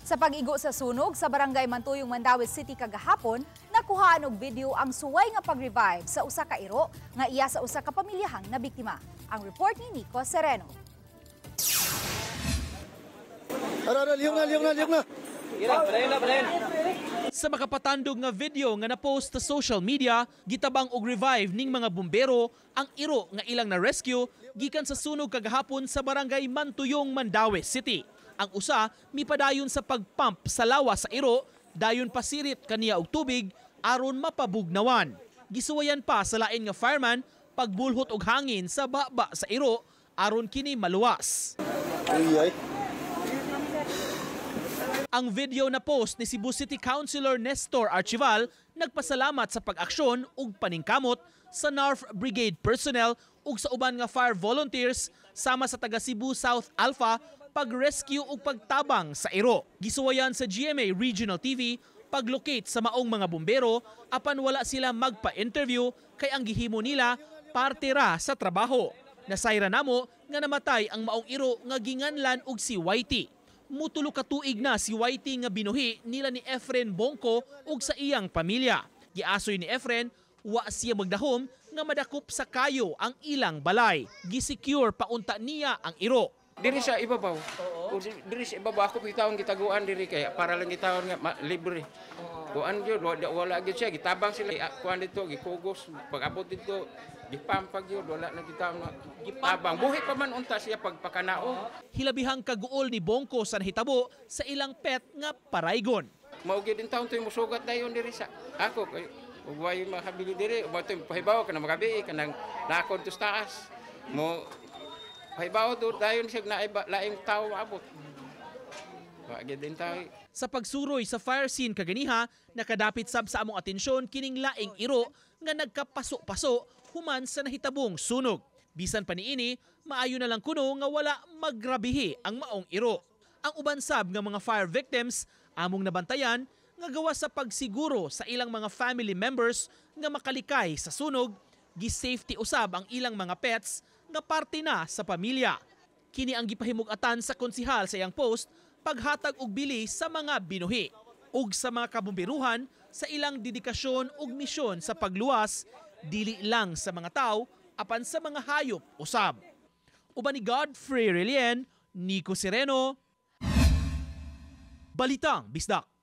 Sa pag-igo sa sunog sa Barangay Mantuyong, Mandaue City kagahapon, nakuhaan og video ang suway nga pag-revive sa usa ka iro nga iya sa usa ka pamilyahang nabiktima. Ang report ni Nico Sereno. Ara, ara, lihok na, lihok na, lihok na. Sa makapatandog nga video nga na-post sa social media, gitabang og revive ning mga bumbero ang iro nga ilang na-rescue gikan sa sunog kagahapon sa Barangay Mantuyong, Mandaue City. Ang usa mipadayon sa pagpump sa lawa sa iro, dayon pasirit kaniya og tubig aron mapabugnawan. Gisuwayan pa sa lain nga fireman pagbulhot og hangin sa baba sa iro aron kini maluwas. Uy, ay. Ang video na post ni Cebu City Councilor Nestor Archival nagpasalamat sa pag-aksyon ug paningkamot sa NARF Brigade personnel ug sa uban nga fire volunteers sama sa taga Cebu South Alpha pag-rescue ug pagtabang sa iro. Gisuwayan sa GMA Regional TV paglocate sa maong mga bumbero, apan wala sila magpa-interview kay ang gihimo nila parte ra sa trabaho. Nasayra namo nga namatay ang maong iro nga ginganlan og si Whitey. Mutulo ka tuig na si Whitey nga binuhi nila ni Efren Bongko ug sa iyang pamilya. Giasoy ni Efren, wa siya magdahom nga madakop sa kayo ang ilang balay. Gisecure paunta niya ang iro. Diri sa ibabaw. Oo. Diri sa ibabaw ako bitawon gitaguan diri kay para lang gitawon nga libre. Kuan gyud wala, wala gyud siya gitabang sila, kuan dito gikugos, pag abot dito gipampag gyud, wala na gitawon nga gitabang, buhi pa man unta siya pagpakanao. Hilabihang kaguol ni Bongko sa nahitabo sa ilang pet nga paraygon. Mao gyud in taon to'y musugat dayon diri sa ako kay ug way makabili diri, mo to'y pahibaw kanang magabi kanang nakod to sa taas. Mo pahibaw do dayon siya na laing tawo maabot. Wa gyud din tayo. Sa pagsuroy sa fire scene kaganiha, nakadapit sab sa among atensyon kining laing iro nga nagkapaso-paso human sa nahitabong sunog. Bisan pa niini, maayo na lang kuno nga wala magrabihi ang maong iro. Ang uban sab nga mga fire victims among nabantayan nga gawas sa pagsiguro sa ilang mga family members nga makalikay sa sunog, gi-safety usab ang ilang mga pets nga parte na sa pamilya. Kini ang gipahimug-atan sa konsihal sa iyang post paghatag og bili sa mga binuhi ug sa mga kabumberuhan sa ilang dedikasyon ug misyon sa pagluwas dili lang sa mga tao apan sa mga hayop usab. Uban ni Godfrey Relien, Nico Sereno, Balitang Bisdak.